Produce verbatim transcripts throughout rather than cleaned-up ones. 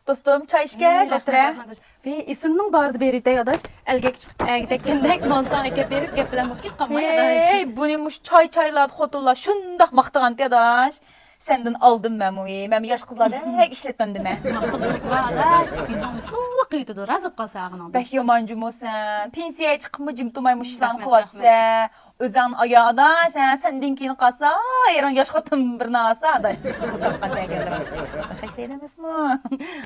دوستۇم، چاي ئىچكەچ ئولتۇرە. ۋى، ئېسىمنىڭ بارىدا بېرىۋېتەي ئاداش. ئەلگەك چىقىپ ئەگىدەككەندەك مانساڭ ئەكەپ بېرىپ گەپ بىلەن بولۇپ كېتىپ قالماي ئاداش. ھەي، بۇنى مۇشۇ چاي چايلاردا خوتۇنلار شۇنداق ماختىغانتى ئاداش. سەندىن ئالدىم مەنمۇ، ھەي، مەنمۇ ياش قىزلاردەك ئىشلەتمەمدىمەن. ماختىغۇچىلىك بار ئاداش، يۈزۈڭنى سۇلۇق قىلىۋېتىدۇ، رازى بولۇپ قالسا ئاغىنىڭدىن. بەك يامان جۇمۇ سەن. پېنسىيەگە چىقىپمۇ جىم تۇرماي مۇشۇ ئىشلارنى قىلىۋاتىسەن. ئۆزۈڭنى ئايا ئاداش، ھە، سەندىن كېيىن قالسا، ھەيران ياش خوتۇن بىرنى ئالسا ئاداش. بۇ تاپقان تەگەنلەر مۇشۇ خەجلەيدۇ ئەمەسمۇ؟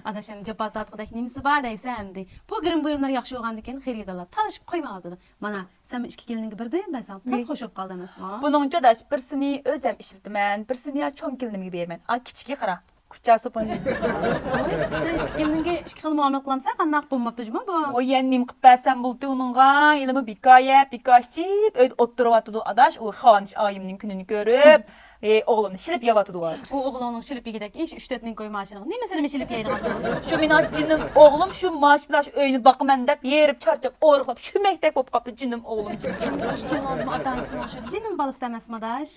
ئاداش، ئەمدى جاپا تارتقۇدەك نېمىسى بار دەيسەن ئەمدى. بۇ گىرىم بۇيۇملار ياخشى بولغاندىن كېيىن خېرىدارلار تالىشىپ قويمايۋاتىدۇ. مانا، سەنمۇ ئىككى كېلىنىڭگە بىردىن بەرسەڭ تاز خوش بولۇپ قالىدۇ ئەمەسمۇ؟ بۇنىڭچە ئاداش، بىرسىنى ئۆزەم ئىشلىتىمەن، بىرسىنى يا چوڭ كېلىنىمگە بېرىمەن. ئا، كىچىكى قارا. كۇچا سوپۇنى يۈز. ۋوي، سەن ئىككى كېلىنىڭگە ئىككى خىل مۇئامىلە قىلامسەن، قانداق بولماپتۇ جۇمۇ بۇ؟ ۋوي، يەنە نېمە قىلىپ بەرسەم بولدى ئۇنىڭغا؟ ھېلىمۇ بىكار يەپ، بىكار ئىچىپ، ئۆيدە ئولتۇرۇۋاتىدۇ ئاداش، ئۇ خانىش ئايىمنىڭ كۈنىنى كۆرۈپ، ئى، ئوغلۇمنى شىلىپ يەۋاتىدۇ ھازىر. ئۇ ئوغلۇڭنىڭ شىلىپ يېگۈدەك ئىش، ئۈچ تۆت مىڭ كوي مائاشىنىڭ نېمىسىنىمۇ شىلىپ يەيدىغاندۇ؟ شۇ مېنىڭ جېنىم ئوغلۇم شۇ مائاش بىلەن شۇ ئۆينى باقىمەن دەپ ھېرىپ چارچاپ ئورۇقلاپ شۈمەكتەك بولۇپ قاپتۇ جېنىم ئوغلۇم. ئىككىڭلارنىڭ ئاتا ئانىسىنىڭ شۇ جېنىم بالىسى ئەمەسمۇ ئاداش؟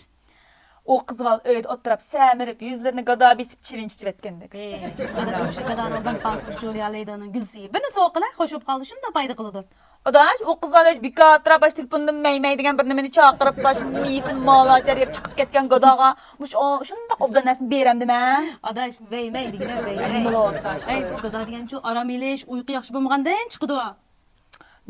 ئۇ قىز بالا ئۆيدە ئولتۇرۇپ سەمرىپ، يۈزلىرىنى گادا بېسىپ چىۋىن چىچىۋەتكەندەك. ئاداش، مۇشۇ گادانىڭ بەمپاسى بىر جۇلىيا لەيدىنىڭ گۈلسۈيى. بىرنى سوۋغا قىلە، خوش بولۇپ قالدى، شۇنداق پايدا قىلىدۇ. ئاداش، ئۇ قىز بالا بىكار ئولتۇرۇپ، باش تېلېفوندىن مەي مەي دېگەن بىر نېمىنى چاقىرىپ، باش مېيىپىن مالاچار يەپ چىقىپ كەتكەن گاداغا مۇشۇ شۇنداق ئوبدان نەرسىنى بېرەمدىمەن؟ ئاداش، ۋەي مەي دېگىنە ۋەي مەي. نېمىلا بولسا شۇ. ئەي، بۇ گادا دېگەنچۇ ئارام ئېلىش، ئۇيقۇ ياخشى بولمىغاندىن چىقىدۇ.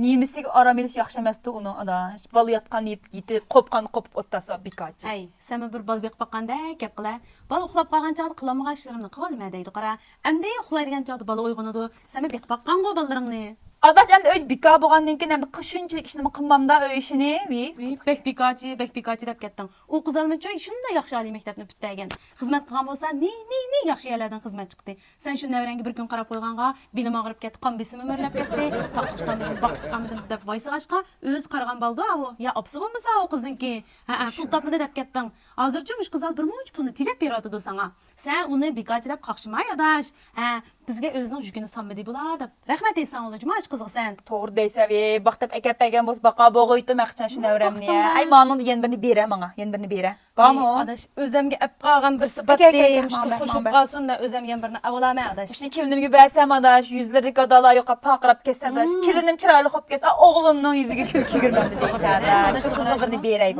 نېمىسىگە ئارام ئېلىش ياخشى ئەمەستۇ ئۇنىڭ ئاداش؟ بالا ياتقان يېتىپ، قوپقان قوپۇپ ئولتۇرسا بىكارچى. ھەي، سەنمۇ بىر بالا بېقىپ باققاندەك گەپ قىلە. بالا ئۇخلاپ قالغان چاغدا قىلالمىغان ئىشلىرىمنى قىلىۋالىمەن دەيدۇ قارا. ئەمدى ئۇخلايدىغان چاغدا بالا ئويغىنىدۇ. سەنمۇ بېقىپ باققانغۇ بالىلىرىڭنى. ئاداش، ئەمدى ئۆيدە بىكار بولغاندىن كېيىن ئەمدى شۇنچىلىك ئىشنىمۇ قىلمامدا ئۆي ئىشىنى. ۋىي، بەك بىكارچى، بەك بىكارچى دەپ كەتتىڭ. ئۇ قىزالمىچۇ شۇنداق ياخشى ئالىي مەكتەپنى پۈتتۈرگەن. خىزمەت قىلغان بولسا نى، نى، نى ياخشى يەرلەردىن خىزمەت چىقتى. سەن شۇ نەۋرەڭگە بىر كۈن قاراپ قويغانغا بېلىم ئاغرىپ كەتتى، قان بېسىمىم ئۆرلەپ كەتتى، تاغقا چىقالمىدىم، باغقا چىقالمىدىم دەپ ۋايسىغاچقا، ئۆزى قارىغان بالىدۇ ئاۋۇ. يا ئاپىسى بولمىسا ئۇ قىزنىڭكى. ھەئە، پۇل تاپمىدى دەپ كەتتىڭ. ھازىرچۇ مۇشۇ قىزال بىر مۇنچە پۇلنى تېجەپ بېرىۋاتىدۇ ساڭا. سەن ئۇنى بىكارچى دەپ قاقشىما ئاداش. ھە، بىزگە ئۆزىنىڭ يۈكىنى سالمىدى بۇلار دەپ رەھمەت ئېيتساڭ بولىدۇ جۇما ئاشۇ قىزغا سەن. توغرا دەيسەن، ۋى، باق دەپ ئەكەپ بەرگەن بولسا باقا بوغۇيتتۇم ئەخچان شۇ نەۋرەمنى. ئاي، مانىڭدا يەنە بىرنى بېرە ماڭا، يەنە بىرنى بېرە. بارمۇ؟ ئاداش، ئۆزەمگە ئەپ قالغان بىرسى باتتى. مۇشۇ قىز خوش بولۇپ قالسۇن، مەن ئۆزەم يەنە بىرنى ئەۋالامەن ئاداش. مۇشۇ كېلىنىمگە بەرسەم ئاداش، يۈزلىرىدىكى ئادالار يوقاپ پارقىراپ كەتسە ئاداش. كېلىنىم چىرايلىق بولۇپ كەتسە، ئوغلۇمنىڭ يۈزىگە كۈلكە يۈگۈرمەمدۇ دەيسەن ئاداش. شۇ قىزغا بىرنى بېرەي.